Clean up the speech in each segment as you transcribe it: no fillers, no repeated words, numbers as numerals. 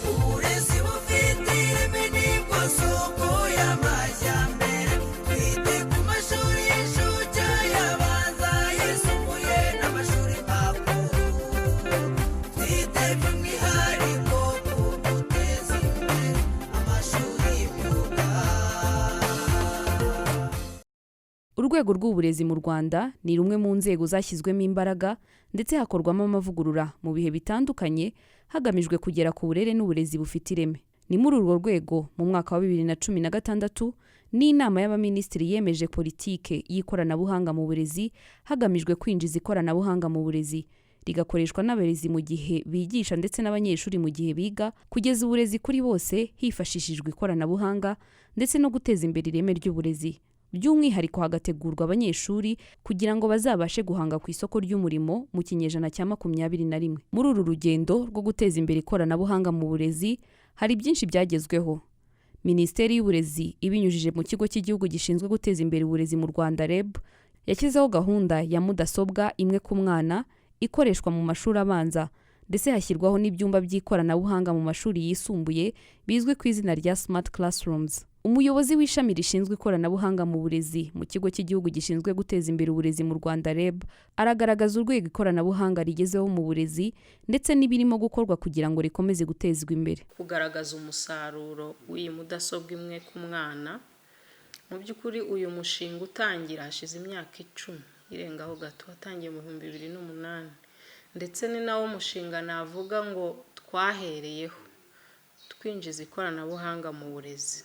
Uburezi bufite ireme nibwo soko y'amajyambere. Twite ku mashuri y'incuke, ayabanza, ayisumbuye n'amashuri makuru. Twite by'umwihariko ku guteza imbere amashuri y'imyuga. Urwego rw'uburezi mu Rwanda ni rumwe mu nzego zashyizwemo imbaraga ndetse hakorwamo amavugurura mu bihe bitandukanye, hagamijwe kugera ku burere n'uburezi bufite ireme. Ni muri urwo rwego mu mwaka wa 2016 n'Inama y'Abaminisitiri yemeje politike y'ikoranabuhanga mu burezi, hagamijwe kwinjiza ikoranabuhanga mu burezi, rigakoreshwa n'abarezi mu gihe bigisha ndetse n'abanyeshuri mu gihe biga, kugeza uburezi kuri bose hifashishijwe ikoranabuhanga ndetse no guteza imbere ireme ry'uburezi, by'umwihariko hagategurwa abanyeshuri kugira ngo bazabashe guhanga ku isoko ry'umurimo mu kinyejana cya 21. Muri uru rugendo rwo guteza imbere ikoranabuhanga mu burezi hari byinshi byagezweho. Minisiteri y'Uburezi, ibinyujije mu Kigo cy'Igihugu gishinzwe guteza imbere uburezi mu Rwanda, REB, yashyizeho gahunda ya mudasobwa imwe ku mwana ikoreshwa mu mashuri abanza, ndetse hashyirwaho n'ibyumba by'ikoranabuhanga mu mashuri yisumbuye bizwi ku izina rya smart classrooms. Umuyobozi w'ishami rishinzwe ikoranabuhanga mu burezi mu Kigo cy'Igihugu gishinzwe guteza imbere uburezi mu Rwanda, REB, aragaragaza urwego ikoranabuhanga rigezeho mu burezi ndetse n'ibirimo gukorwa kugira ngo rikomeze gutezwa imbere. Kugaragaza umusaruro w'iyi mudasobwa imwe ku mwana, mu by'ukuri uyu mushinga utangira hashize imyaka 10 irengaho gato, watangiye mu 2008, ndetse ni nawo mushinga navuga ngo twahereyeho twinjiza ikoranabuhanga mu burezi.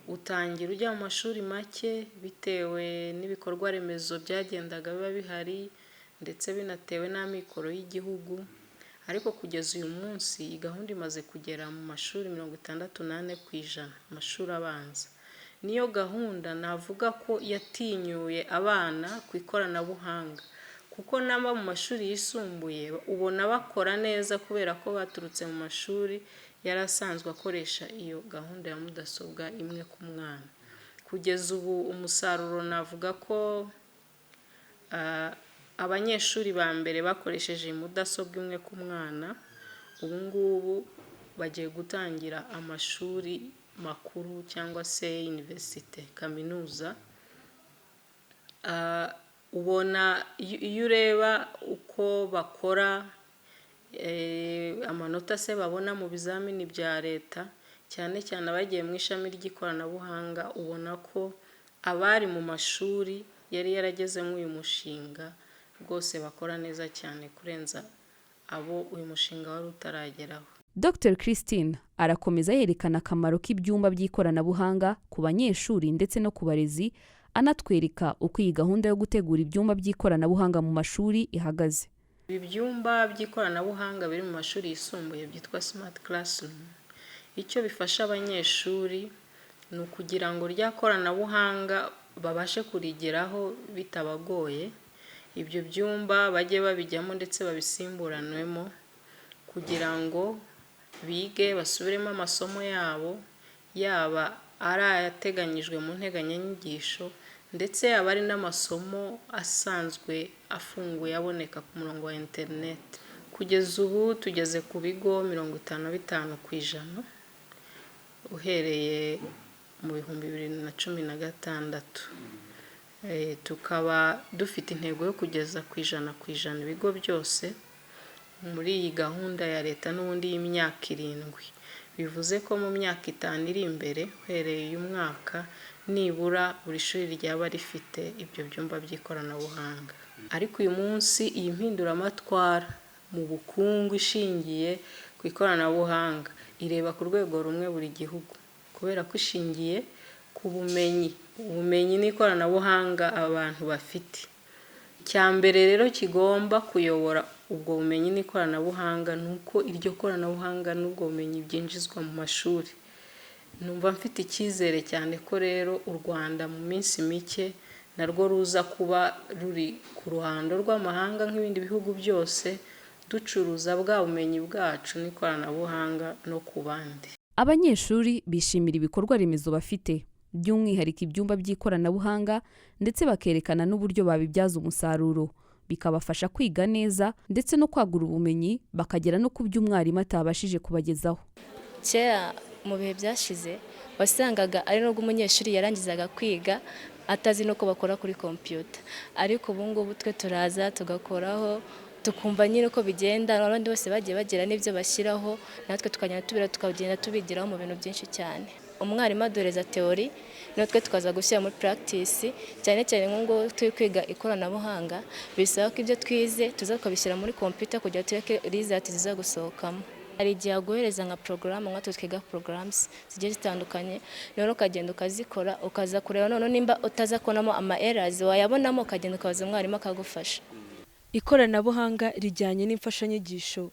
Utangira ujya mu mashuri make bitewe n'ibikorwa remezo byagendaga biba bihari, ndetse binatewe n'amikoro y'igihugu, ariko kugeza uyu munsi iyi gahunda imaze kugera mu mashuri 64%, amashuri abanza. Niyo gahunda navuga ko yatinyuye abana ku ikoranabuhanga, kuko n'aba mu mashuri yisumbuye ubona bakora neza kubera ko baturutse mu mashuri yari asanzwe akoresha iyo gahunda ya mudasobwa imwe ku mwana. Kugeza ubu umusaruro navuga ko abanyeshuri ba mbere bakoresheje iyi mudasobwa imwe ku mwana, ubu ngubu bagiye gutangira amashuri makuru cyangwa se université, kaminuza. Ubona iyo ureba uko bakora, amanota se babona mu bizamini bya leta, cyane cyane abagiye mu ishami ry'ikoranabuhanga, ubona ko abari mu mashuri yari yaragezemo uyu mushinga rwose bakora neza cyane kurenza abo uyu mushinga wari utarageraho. Dr Christine arakomeza yerekana akamaro k'ibyumba by'ikoranabuhanga ku banyeshuri ndetse no ku barezi, anatwereka uko iyi gahunda yo gutegura ibyumba by'ikoranabuhanga mu mashuri ihagaze. Ibi byumba by'ikoranabuhanga biri mu mashuri yisumbuye byitwa smart classroom, icyo bifasha abanyeshuri ni ukugira ngo rya koranabuhanga babashe kurigeraho bitabagoye. Ibyo byumba bajye babijyamo ndetse babisimburanwemo kugira ngo bige basubiremo amasomo yabo, yaba ari ayateganyijwe mu nteganyanyigisho, ndetse yaba ari n'amasomo asanzwe afunguye aboneka ku murongo wa interineti. Kugeza ubu tugeze ku bigo 55% uhereye mu 2016, tukaba dufite intego yo kugeza ku 100% ibigo byose muri iyi gahunda ya leta n'ubundi y'imyaka 7. Bivuze ko mu myaka 5 iri imbere uhereye uyu mwaka, nibura buri shuri ryaba rifite ibyo byumba by'ikoranabuhanga. Ariko uyu munsi iyi mpinduramatwara mu bukungu ishingiye ku ikoranabuhanga ireba ku rwego rumwe buri gihugu, kubera ko ishingiye ku bumenyi, ubumenyi n'ikoranabuhanga abantu bafite. Icya mbere rero kigomba kuyobora ubwo bumenyi n'ikoranabuhanga ni uko iryo koranabuhanga n'ubwo bumenyi byinjizwa mu mashuri. Numva mfite icyizere cyane ko rero u Rwanda mu minsi mike narwo ruza kuba ruri ku ruhando rw'amahanga nk'ibindi bihugu byose, ducuruza bwa bumenyi bwacu n'ikoranabuhanga no ku bandi. Abanyeshuri bishimira ibikorwa remezo bafite. By'umwihariko ibyumba by'ikoranabuhanga, ndetse bakerekana n'uburyo babibyaza umusaruro, bikabafasha kwiga neza ndetse no kwagura ubumenyi, bakagera no ku byo umwarimu atabashije kubagezaho. Kera mu bihe byashize wasangaga ari nubwo umunyeshuri yarangizaga kwiga atazi n'uko bakora kuri kompiyuta, ariko ubu ngubu twe turaza tugakoraho, tukumva nyine uko bigenda. Abandi bose bagiye bagira n'ibyo bashyiraho, natwe tukagenda tubira, tukagenda tubigiraho mu bintu byinshi cyane. Umwarimu aduhereza théorie, natwe tukaza gushyira muri practice. Cyane cyane nk'ubu turi kwiga ikoranabuhanga, bisaba ko ibyo twize tuza tukabishyira muri kompiyuta kugira tureke result ziza gusohokamo. Hari igihe aguhereza nka porogaramu, nkatwe twiga porogaramu zigiye zitandukanye, noneho ukagenda ukazikora, ukaza kureba noneho nimba utaza kubonamo ama errors, wayabonamo ukagenda ukabaza umwarimu akagufasha. Ikoranabuhanga rijyanye n'imfashanyigisho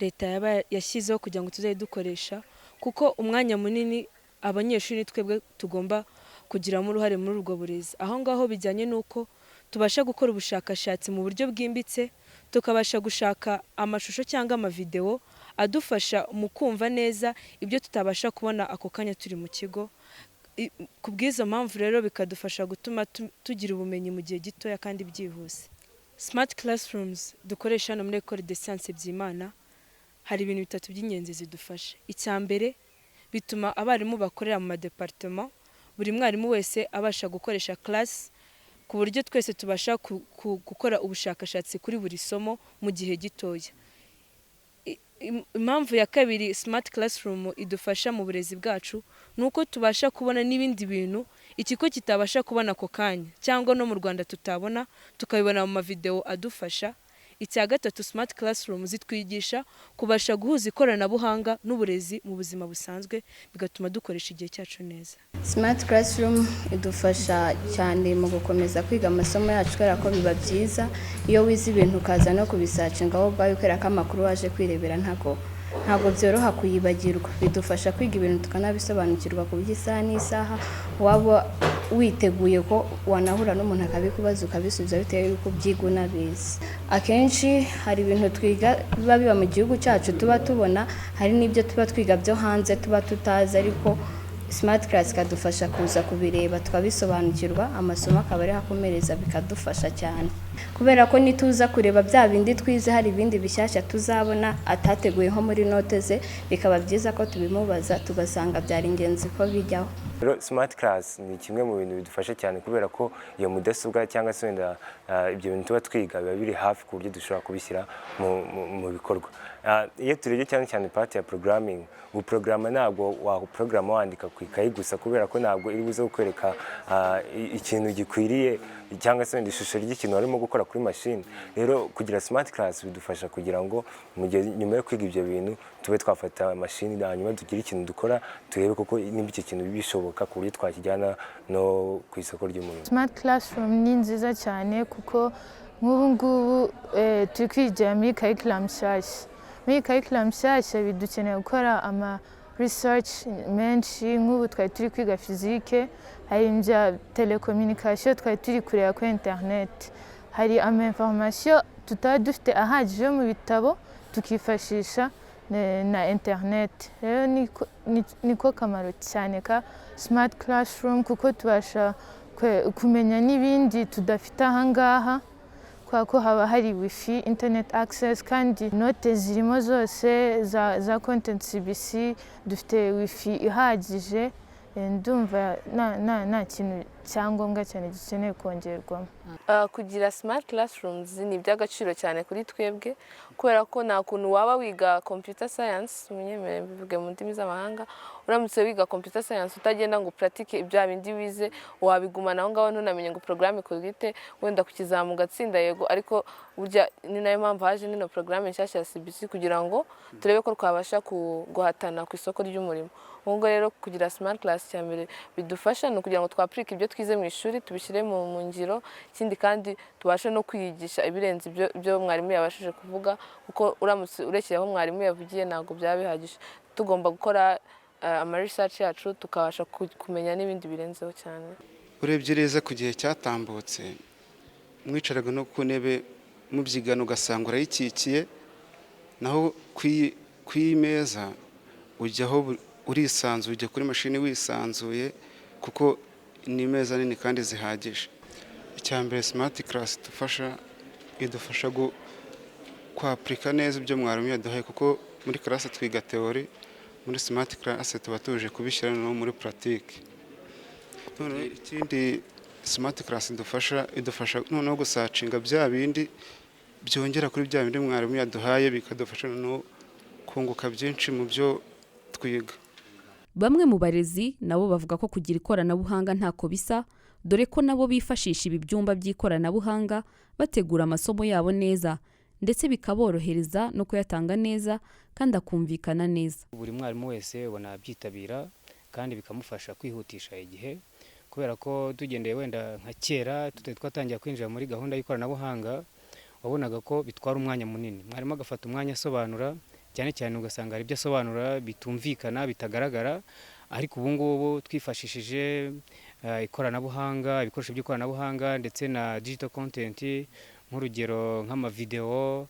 leta yaba yashyizeho kugira ngo tuzajye dukoresha, kuko umwanya munini abanyeshuri twebwe tugomba kugiramo uruhare muri ubwo burezi. Aho ngaho bijyanye n'uko tubasha gukora ubushakashatsi mu buryo bwimbitse, tukabasha gushaka amashusho cyangwa amavidewo adufasha mu kumva neza ibyo tutabasha kubona ako kanya turi mu kigo. Ku bw'izo mpamvu rero bikadufasha gutuma tugira ubumenyi mu gihe gitoya kandi byihuse. Smart classrooms dukoresha hano muri Ecole de Sciences Byimana, hari ibintu bitatu by'ingenzi zidufasha. Icya mbere, bituma abarimu bakorera mu madepartement, buri mwarimu wese abasha gukoresha class, ku buryo twese tubasha gukora ubushakashatsi kuri buri somo mu gihe gitoya. Impamvu ya kabiri smart classroom idufasha mu burezi bwacu ni uko tubasha kubona n'ibindi bintu ikigo kitabasha kubona ako kanya, cyangwa no mu Rwanda tutabona, tukabibona mu mavidewo adufasha. Icya gatatu, smart classroom zitwigisha kubasha guhuza ikoranabuhanga n'uburezi mu buzima busanzwe, bigatuma dukoresha igihe cyacu neza. Smart classroom idufasha cyane mu gukomeza kwiga amasomo yacu, kubera ko biba byiza iyo wize ibintu ukaza no kubisearchinga wowe ubwawe, kubera ko amakuru waje kwirebera ntabwo byoroha kuyibagirwa. Bidufasha kwiga ibintu tukanabisobanukirwa, ku buryo isaha n'isaha waba witeguye ko wanahura n'umuntu akabikubaza ukabisubiza, bitewe y'uko ubyiga unabizi. Akenshi hari ibintu twiga biba biba mu gihugu cyacu tuba tubona, hari n'ibyo tuba twiga byo hanze tuba tutazi, ariko smart class ikadufasha kuza kubireba tukabisobanukirwa, amasomo akaba ariho akomereza. Bikadufasha cyane kubera ko nituza kureba bya bindi twize, hari ibindi bishyashya tuzabona atateguye nko muri note ze, bikaba byiza ko tubimubaza, tugasanga byari ingenzi ko bijyaho. Rero smart class ni kimwe mu bintu bidufasha cyane, kubera ko iyo mudasobwa cyangwa se wenda ibyo bintu tuba twiga biba biri hafi, ku buryo dushobora kubishyira mu bikorwa. Iyo turebye cyane cyane part ya programming, guprograma ntabwo waprograma wandika ku ikayi gusa, kubera ko ntabwo iri buze kukwereka ikintu gikwiriye cyangwa se wenda ishusho ry'ikintu warimo gukora kuri machine. Rero kugira smart class bidufasha kugira ngo mu gihe nyuma yo kwiga ibyo bintu tube twafata machine, hanyuma tugire ikintu dukora, turebe koko niba icyo kintu bishoboka ku buryo twakijyana no ku isoko ry'umurimo. Smart classroom ni nziza cyane, kuko nk'ubu ngubu turi kwigira muri curriculum nshyashya. Muri curriculum nshyashya bidukeneye gukora ama research menshi. Nk'ubu twari turi kwiga physique, hari ibya telecommunication twari turi kureba kuri internet, hari ama information tutaba dufite ahagije yo mu bitabo, tukifashisha na internet. Rero niko kamaro cyane ka smart classroom, kuko tubasha kumenya n'ibindi tudafite ahangaha, kubera ko haba hari wifi, internet access, kandi note zirimo zose za content CBC, dufite wifi ihagije. Ndumva nta kintu cyangombwa cyane gikeneye kongerwamo. Kugira smart classrooms ni iby'agaciro cyane kuri twebwe, kubera ko nta kuntu waba wiga computer science, munyemerere mbivuge mu ndimi z'amahanga, uramutse wiga computer science utagenda ngo pratique bya bindi wize, wabigumana aho ngaho ntunamenye ngo porogaramu ikorwa ite. Wenda ku kizamu ugatsinda, yego, ariko burya ni nayo mpamvu haje nino porogaramu nshyashya ya CBC, kugira ngo turebe ko twabasha guhatana ku isoko ry'umurimo. Ubwo rero kugira smart class, cya mbere bidufasha ni ukugira ngo twapurike ibyo twize mu ishuri, tubishyire mu ngiro. Ikindi kandi, tubashe no kwiyigisha ibirenze ibyo mwarimu yabashije kuvuga, kuko uramutse urekeye aho mwarimu yavugiye ntabwo byaba bihagije. Tugomba gukora ama research yacu, tukabasha kumenya n'ibindi birenzeho cyane. Urebye neza ku gihe cyatambutse, mwicaraga no ku ntebe mubyigana ugasanga urayikikiye, naho ku iyi meza ujyaho urisanzuye, ujya kuri mashini wisanzuye. Kuko ni imeza nini kandi zihagije. Icya mbere smart class idufasha, idufasha kwapurika neza ibyo mwarimu yaduhaye, kuko muri classe twiga théorie, muri smart class tuba tuje kubishyira no muri pratique. Noneho ikindi smart class idufasha, idufasha noneho gusearchinga bya bindi byongera kuri bya bindi mwarimu yaduhaye, bikadufasha noneho kunguka byinshi mu byo twiga. Bamwe mu barezi nabo bavuga ko kugira ikoranabuhanga ntako bisa, dore ko nabo bifashisha ibi byumba by'ikoranabuhanga bategura amasomo yabo neza, ndetse bikaborohereza no kuyatanga neza kandi akumvikana neza. Buri mwarimu wese ubona abyitabira kandi bikamufasha kwihutisha igihe, kubera ko tugendeye wenda nka kera tutari twatangira kwinjira muri gahunda y'ikoranabuhanga, wabonaga ko bitwara umwanya munini, mwarimu agafata umwanya asobanura, cyane cyane ugasanga hari ibyo asobanura bitumvikana, bitagaragara. Ariko ubu ngubu twifashishije ikoranabuhanga, ibikoresho by'ikoranabuhanga ndetse na digital content, nk'urugero nk'amavidewo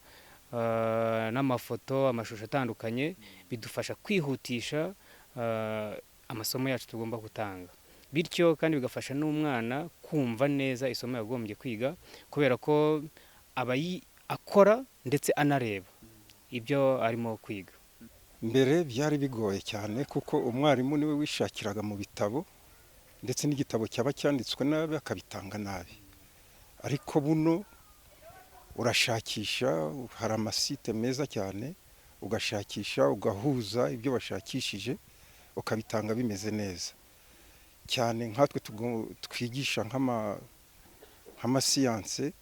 n'amafoto, amashusho atandukanye, bidufasha kwihutisha amasomo yacu tugomba gutanga, bityo kandi bigafasha n'umwana kumva neza isomo yagombye kwiga, kubera ko aba akora ndetse anareba ibyo arimo kwiga. Mbere byari bigoye cyane, kuko umwarimu niwe wishakiraga mu bitabo, ndetse n'igitabo cyaba cyanditswe nabi akabitanga nabi. Ariko buno urashakisha, hari amasite meza cyane, ugashakisha, ugahuza ibyo washakishije, ukabitanga bimeze neza cyane. Nkatwe twigisha nk'amasiyanse,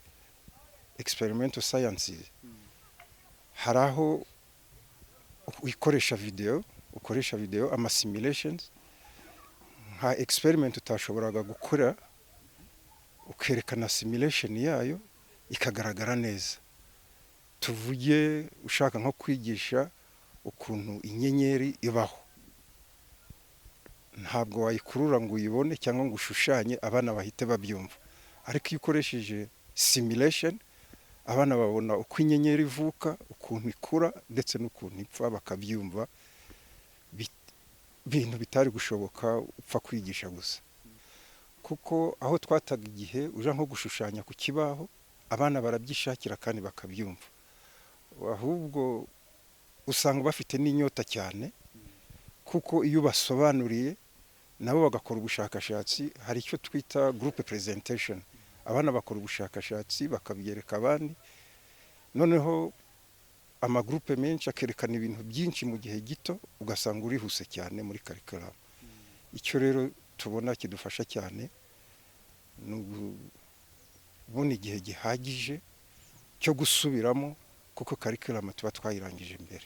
experimental sciences, hari aho ukoresha video, ukoresha video, ama simulations, nka experiment utashoboraga gukora ukerekana simulation yayo ikagaragara neza. Tuvuge ushaka nko kwigisha ukuntu inyenyeri ibaho, ntabwo wayikurura ngo uyibone cyangwa ngo ushushanye abana bahite babyumva. Ariko iyo ukoresheje simulation, abana babona uko inyenyeri ivuka, ukuntu ikura, ndetse n'ukuntu ipfa, bakabyumva, ibintu bitari gushoboka upfa kwigisha gusa. Kuko aho twataga igihe uja nko gushushanya ku kibaho, abana barabyishakira kandi bakabyumva. Ahubwo usanga bafite n'inyota cyane, kuko iyo ubasobanuriye nabo bagakora ubushakashatsi, hari icyo twita group presentation, abana bakora ubushakashatsi bakabyereka abandi, noneho amagurupe menshi akerekana ibintu byinshi mu gihe gito, ugasanga urihuse cyane muri curriculum. Icyo rero tubona kidufasha cyane ni ukubona igihe gihagije cyo gusubiramo, kuko curriculum tuba twayirangije mbere.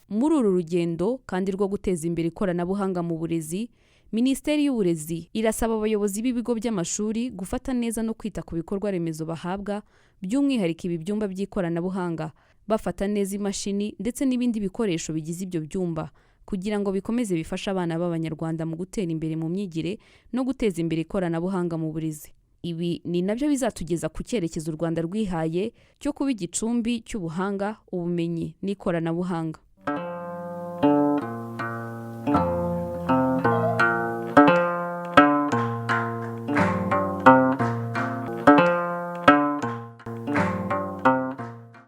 Muri uru rugendo kandi rwo guteza imbere ikoranabuhanga mu burezi, Minisiteri y'Uburezi irasaba abayobozi b'ibigo by'amashuri gufata neza no kwita ku bikorwa remezo bahabwa, by'umwihariko ibi byumba by'ikoranabuhanga, bafata neza imashini ndetse n'ibindi bikoresho bigize ibyo byumba, kugira ngo bikomeze bifashe abana b'Abanyarwanda mu gutera imbere mu myigire no guteza imbere ikoranabuhanga mu burezi. Ibi ni nabyo bizatugeza ku cyerekezo u Rwanda rwihaye cyo kuba igicumbi cy'ubuhanga, ubumenyi n'ikoranabuhanga.